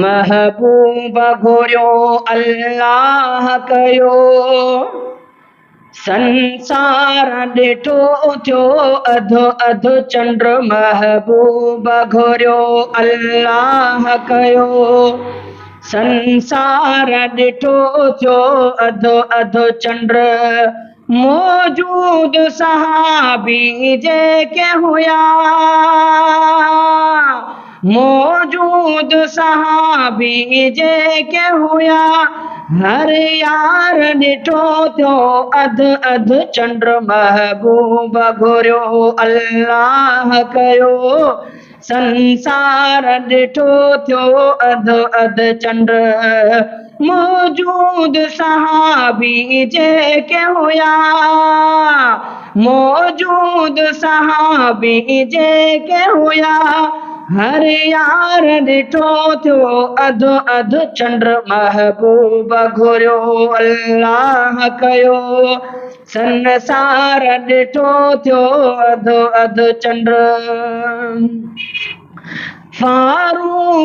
محبوب گهريو الله ڪيو، سنسار ڏٺو ٿيو اڌ اڌ چنڊ. محبوب گهريو الله ڪيو، سنسار ڏٺو ٿيو اڌ اڌ چنڊ. موجود صحابي جيڪي هيا، موجود صحابي جيڪي هيا، هر يار ڏٺو ٿيو اڌ اڌ چنڊ. محبوب گهريو الله ڪيو، سنسار ڏٺو ٿيو اڌ اڌ چنڊ. موجود صحابي جيڪي هيا، موجود صحابي جيڪي هيا، هر يار ڏٺو ٿيو اڌ اڌ چنڊ. محبوب گهريو الله ڪيو، سنسار ڏٺو ٿيو اڌ اڌ چنڊ. فاروق